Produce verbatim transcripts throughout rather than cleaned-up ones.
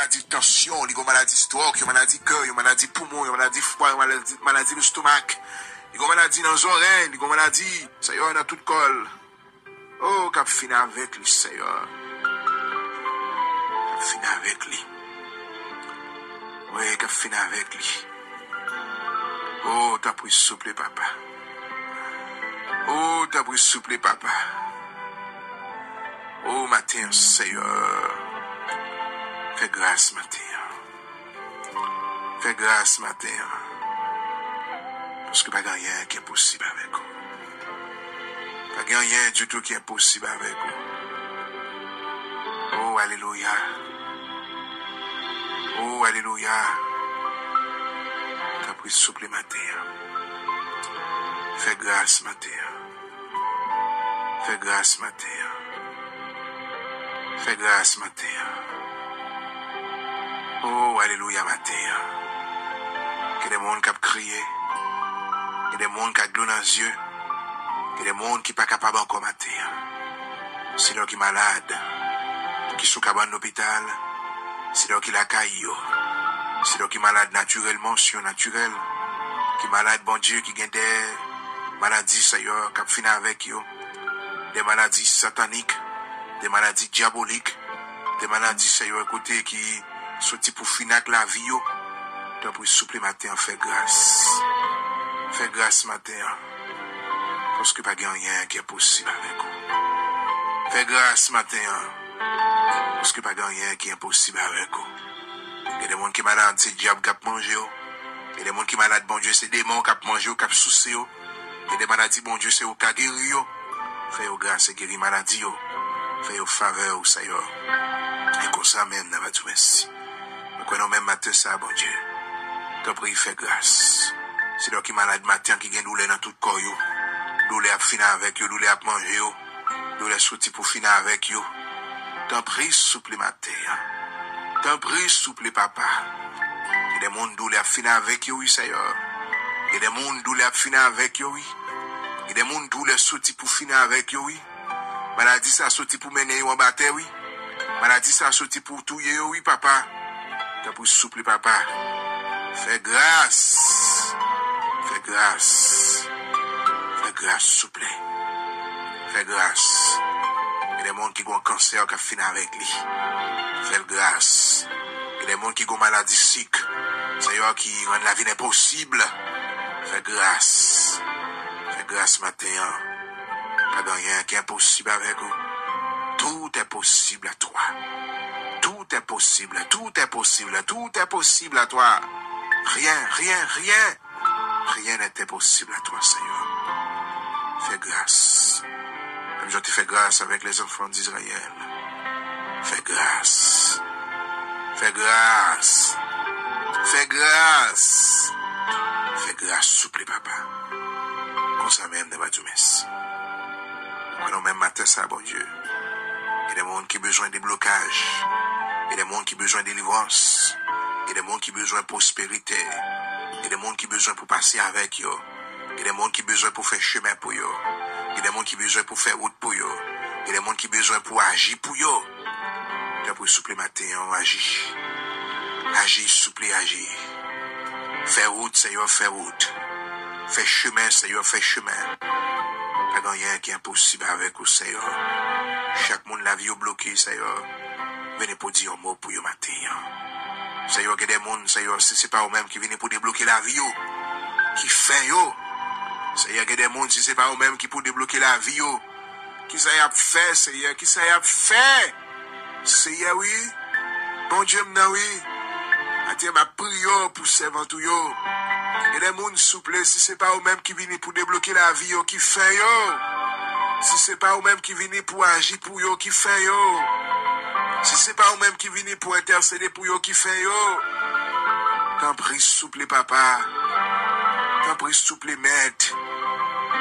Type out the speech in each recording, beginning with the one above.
maladi tansyon, li gen maladi stròk, yon maladi kè, yon maladi poumon, yon maladi fwa, yon maladi, maladi lestomak. Li gen maladi nan zòrèy, li gen maladi, Seyè, nan tout kò l. Oh, k ap fin avèk li, Seyè. K ap fin avèk li. Wi, k ap fin avèk li. Oh, tanpri, souple, papa. Oh, tanpri, souple, papa. Oh, maten an, Seyè. Fè gras maten an. Fè gras maten an. Paske pa gen anyen ki enposib avèk ou. Pa gen anyen ditou ki enposib avèk ou. Oh, alelouya. Oh, alelouya. Tanpri, souple maten an. Fè gras maten an. Fè gras maten an. Fè gras maten an. Oh, alelouya, maten an. Gen de moun k ap kriye. Gen de moun k ak dlo nan zye. Gen de moun ki pa kapab ankò maten an. Se lè ki malad, ki sou kabann lopital, se lè ki lakay yo. Se lè ki malad natirèlman, sirnatirèl, ki malad, Bondye, ki gen de maladi, Seyè, k ap fin avèk yo. De maladi satanik, de maladi dyabolik, de maladi, Seyè, kote ki soti pou fin ak lavi yo. Tanpri, souple, maten an, fè gras. Fè gras maten an. Paske pa gen anyen ki enposib avèk ou. Fè gras maten an. Paske pa gen anyen ki enposib avèk ou. Gen de moun ki malad, se dyab k ap manje yo. Gen de moun ki malad, Bondye, se demon k ap manje yo, k ap souse yo. Gen de maladi, Bondye, se ou ka geri yo. Fè yo gras e geri maladi yo. Fè yo favè ou, Seyè. E konsa menm, n ap di w mèsi. Mwen kwè nan menm maten sa, Bondye. Tanpri, fè gras. Se lè ki malad maten an ki gen doulè nan tout kò yo. Doulè ap fin avèk yo, doulè ap manje yo. Doulè soti pou fin avèk yo. Tanpri, souple, maten an. Tanpri, souple, papa. Gen de moun doulè ap fin avèk yo, wi, Seyè. Gen de moun doulè ap fin avèk yo, wi. Gen de moun doulè soti pou fin avèk yo, wi. Maladi sa soti pou mennen yo anba tè, wi. Maladi sa soti pou touye yo, wi, papa. Tanpri, souple, papa. Fè gras. Fè gras. Fè gras, souple. Fè gras. Gen de moun ki gen kansè k ap fin avèk li. Fè l gras. Gen de moun ki gen maladi sik. Seyè, ki rann lavi l enposib. Fè gras. Fè gras maten an. Pa gen anyen ki enposib avèk ou. Tout est possible à toi. Tout est possible, tout est possible, tout est possible à toi. Rien, rien, rien, rien n'est impossible à toi, Seigneur. Fè gras. Menm jan w te fè gras avèk lèzanfan d Izrayèl. Fè gras. Fè gras. Fè gras. Fè gras, souple, papa. Konsa menm, n ap di w mèsi. Mwen, nan menm maten sa, Bondye, gen de moun ki bezwen deblokaj. Gen de moun ki bezwen delivrans. Gen de moun ki bezwen pwosperite. Gen de moun ki bezwen pou pase avèk yo. Gen de moun ki bezwen pou fè chemen pou yo. Gen de moun ki bezwen pou fè wout pou yo. Gen de moun ki bezwen pou aji pou yo. Tanpri, souple, maten an, aji. Aji, souple, aji. Fè wout, Seyè, fè wout. Fè chemen, Seyè, fè chemen. Pa gen anyen ki enposib avèk ou, Seyè. Chak moun lavi yo bloke, Seyè, vini pou di yon mo pou yo maten an. Seyè, gen de moun, Seyè, si se pa ou menm ki vini pou debloke lavi yo, ki fè yo. Seyè, gen de moun, si se pa ou menm ki pou debloke lavi yo, kisa y ap fè, Seyè? Kisa y ap fè? Seyè, wi. Bondye m nan, wi. Maten, m ap priye w pou sèvant ou yo. Gen de moun, souple, si se pa ou menm ki vini pou debloke lavi yo, ki fè yo. Si se pa ou menm ki vini pou aji pou yo, ki fè yo. Si se pa ou menm ki vini pou entèsede pou yo, ki fè yo. Tanpri, souple, papa. Tanpri, souple, mèt.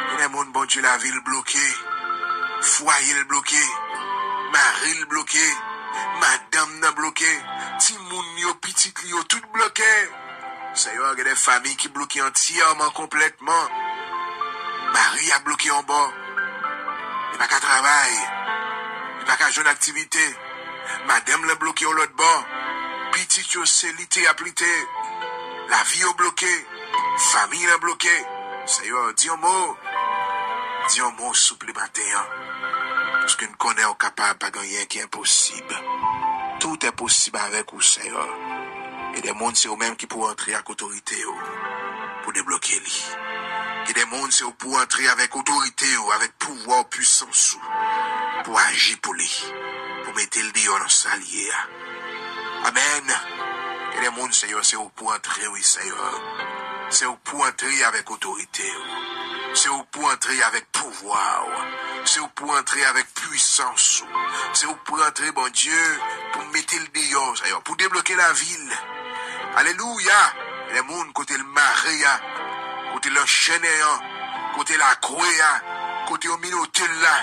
Gen de moun, Bondye, lavi l bloke. Fwaye l bloke. Mari l bloke. Madanm nan bloke. Timoun yo, pitit li yo, tout bloke. Seyè, gen de fanmi ki bloke antyèman, konplètman. Mari a bloke yon bò. Li pa ka travay. Li pa ka jwenn aktivite. Madanm lan bloke yon lòt bò. yo se lite y ap lite. Lavi yo bloke. Fanmi an bloke. Seyè, di yon mo. Di yon mo souple maten an. Paske n konnen ou kapab, pa gen anyen ki enposib. Tout est possible avec ou, Seyè. Gen de moun, se ou menm ki pou antre ak otorite w pou debloke li. Gen de moun, se ou pou antre avèk otorite w, avèk pouvwa w, pwisans ou, pou aji pou li, pou mete l deyò nan sa l ye a. Amèn. Gen de moun, Seyè, se ou pou antre, wi, Seyè. Se ou pou antre avèk otorite w. Se ou pou antre avèk pouvwa w. Se ou pou antre avèk pwisans ou. Se ou pou antre, Bondye, pou mete l deyò, Seyè, pou debloke lavi l. Alelouya! Gen de moun kote l mare a, kote l anchennen an, kote l akwe a, kote yo minote l la,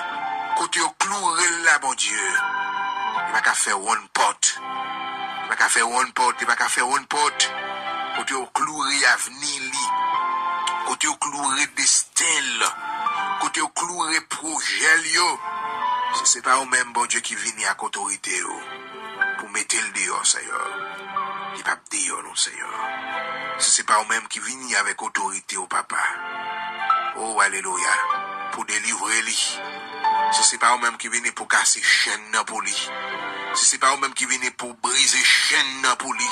kote yo kloure l la, Bondye. Li pa ka fè wonn pòt. Li pa ka fè wonn pòt, li pa ka fè wonn pòt. Kote yo kloure avni li. Kote yo kloure desten l. Kote yo kloure pwojè l yo. Si se pa ou menm, Bondye, ki vini ak otorite yo pou mete l deyò, Seyè, li p ap deyò, non, Seyè. Si se pa ou menm ki vini avèk otorite w, Papa, o, alelouya, pou delivre li. Si se pa ou menm ki vini pou kase chenn nan pou li. Si se pa ou menm ki vini pou brize chenn nan pou li,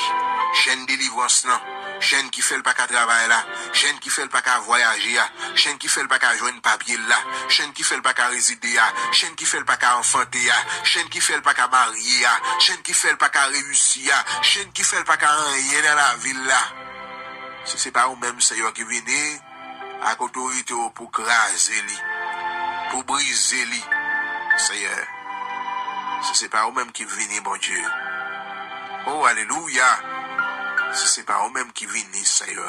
chenn delivrans lan, chenn ki fè l pa ka travay la, chenn ki fè l pa ka vwayaje a, chenn ki fè l pa ka jwenn papye l la, chenn ki fè l pa ka rezide a, chenn ki fè l pa ka anfante a, chenn ki fè l pa ka marye a, chenn ki fè l pa ka reyisi a, chenn ki fè l pa ka anyen nan lavi l la. Si se pa ou menm, Seyè, ki vini ak otorite w pou kraze li, pou brize li, Seyè, si se pa ou menm ki vini, Bondye. O, alelouya! Si se pa ou menm ki vini, Seyè,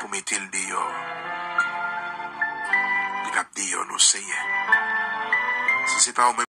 pou mete l deyò, li p ap deyò, non, Seyè. Si se pa ou menm